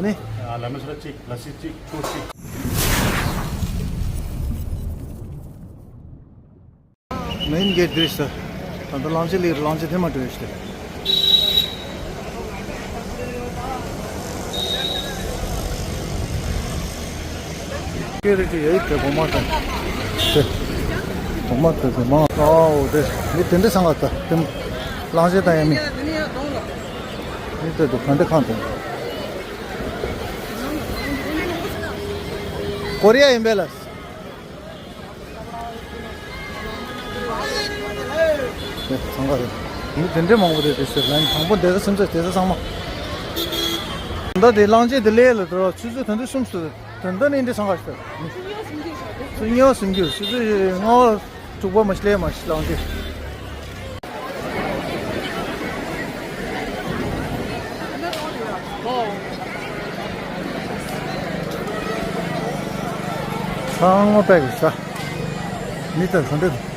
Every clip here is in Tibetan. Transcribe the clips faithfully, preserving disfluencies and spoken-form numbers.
ནི། ཨ། ལ་མི་སི་ར་གཅིག་ལ་སི་གཅིག་ཀོ་གཅིག་མེན་གེ་ཊི་འདི་རེད་ཤག་ད་ལྟ་གླང་ཆེན་སླེབས། གླང་ཆེན་དེ་མ་འགྲོ་ཡ་ཞིག་རེད། ཀེ་རི་ཀི་ཡ་ཡིག་དེ་གོང་མ་དང་། དེ་གོང་མ་དེ་གོང་མ། ཨའོ་དེ་མི་དེ་འདྲ་སང་ག་ད་དེ་གླང་ཆེན་དང་ཡ་མི་མི་དེ་དུ་ག་འདྲ་ཁང་དང་། ཀོ་རི་ཡ་ཡིན་པས་ལ། དེ་ཚང་ག་རེད། མི་དེ་འདྲ་མང་པོ་རེད། དེ་ཚོ་ལན་དང་པོ་འདི་ག་སེམས་ཚ་དེ་ཚོ་ཚང་མ། ད་དེ་གླང་ཆེན་དེ་ལས་ལ་དུ་ཆུ་ཚོད་ཐོན་དུས་གསུམ་སུ་དོན་དུ་ནི་འདི་སང་ག་ཞིག་ད་ཆུ་ཉི་ཤུ་སུམ་ཅུ་ཆུ་ཚོད་ལྔ་པ་དྲུག་པ་མ་ཤི་ལས་མ་ཤི་གླང་ཆེན། ཚང་མ་པད་ཀྱི་ས། མི་དང་གང་འདྲ།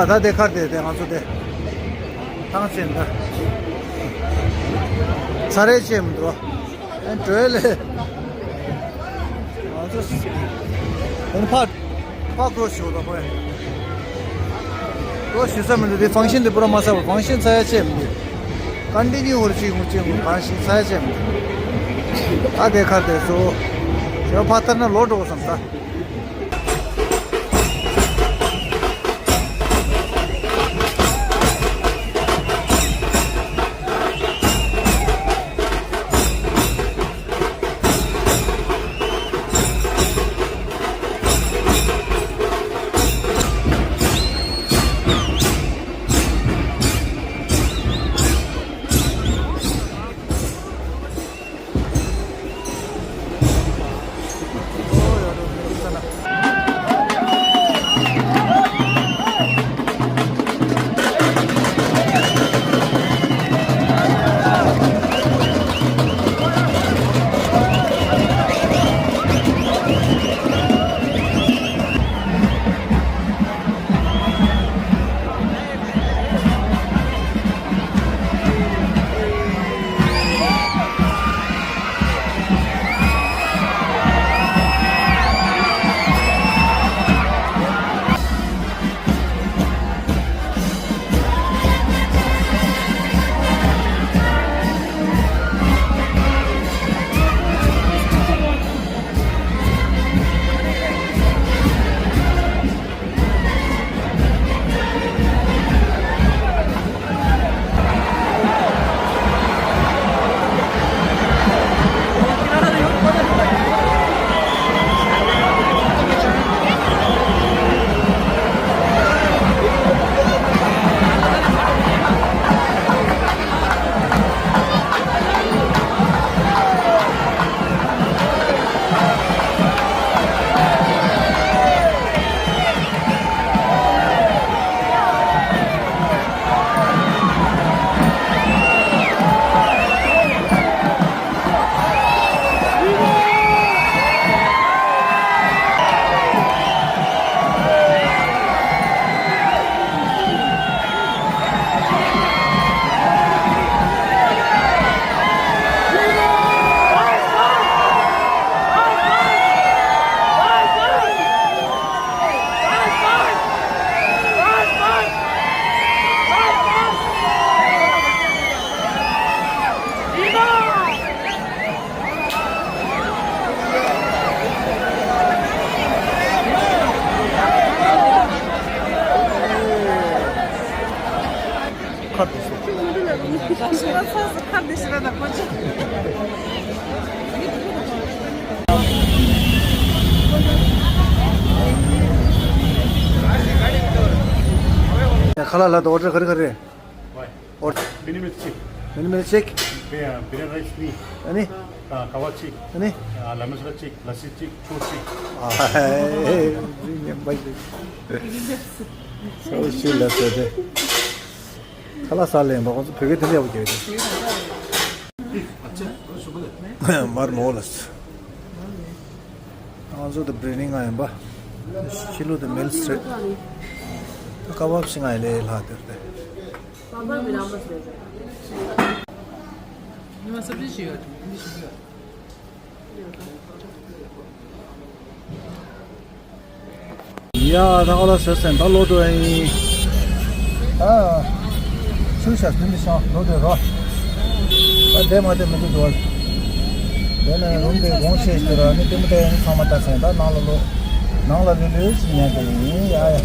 ད་དེ་ཁར་དེ་དེ་ང་ཚོ་དེ་ཐང་ཆེན་ད་ཚ་རེ་ཆེ་མི་འདུག་ཨེ་འགྲོ་ལེ། ང་ཚོ་དེ་ཕར་ཕར་ཀྲོ་ཞུ་ད་ཁོས་ཀྲོ་ཞུ་ས་མི་འདུག་དེ་ཕང་ཤིན་དེ་པུ་ར་མ་ས་བ་ཕང་ཤིན་ཚ་ཡ་ཆེ་མི་འདུག་ཀོན་ཊི་ནིའུ་ཧོར་ཅིག་ངུ་ཅིག་ངུ་གང་ཞིག་ཚ་ཡ་ཆེ་མི་འདུག་ད་དེ་ཁར་དེ་ཚོ་ཞོ་ཕ་ཐར་ན་ལོ་འགྲོ་བསམ་ད། ཁ་དེ་སོ། ཁ་དེ་ཤི་ར་ད་ཁོ་ཅི། ཁ་ལག་ལ་དོ་ཨོ་ཌར་ག་རེ་ག་རེ། ཨོ། མི་ནི་མིལ་ཅེག་མི་ནི་མིལ་ཅེག་བི་རི་ཡ་ནི་རའི་སི་གཉིས། ཨ་ནི། ཨ། ཀ་བ་གཅིག་ཨ་ནི། ཨ། ལེ་མོན་སི་ལ་གཅིག་ལ་སི་གཅིག་ཆུ་གཅིག་ཨ་ཧེ། ཉམས་པ་ཡིན། ཨོ་ཤི་ལ་ཟེར་ཏེ། ཁ་ལག་ཟ་ལེན་པ་ཁོང་ཚོ་བོད་སྐད་དེ་འདྲ་ཡག་པོ་རྒྱག་གི་འདུག་མར་མོ་ལ། ང་ཚོ་དེ་བྷི་རི་ནིང་ང་ཡིན་པ། ཕྱི་ལོགས་དེ་མིལ་སི་རེད། ད་ཀ་བ་བི་ཤིང་ང་ཡི་ལས་ལྷག་དེར་ཏེ། ཉི་མ་སབ་ཇི་ཞིག་ཡོད་ཅིང་འདི་ཞིག་ཡོད། ཡ། ད་ཨོ་ལ་ཟེར་སེམས་ད་ལོ་དོ་ཡིན། ཨ། ཚུལ་ཤ་སྟོན་པའི་ཤ་ལོ་དོ་རོ། ཨ། དེ་མ་དེ་མི་འདུག་དོ། དེ་ནས་རུམ་དེ་གོང་ཆེ་ཞིག་ར་ནི་དེ་མི་དེ་ཡང་ཚང་མ་ལྟ་སེམས་ད་ནང་ལ་ལོ། ནང་ལ་ལུས་ལུས་ཞིག་ཉན་དེ་ཡིན་ཡ་ཡ།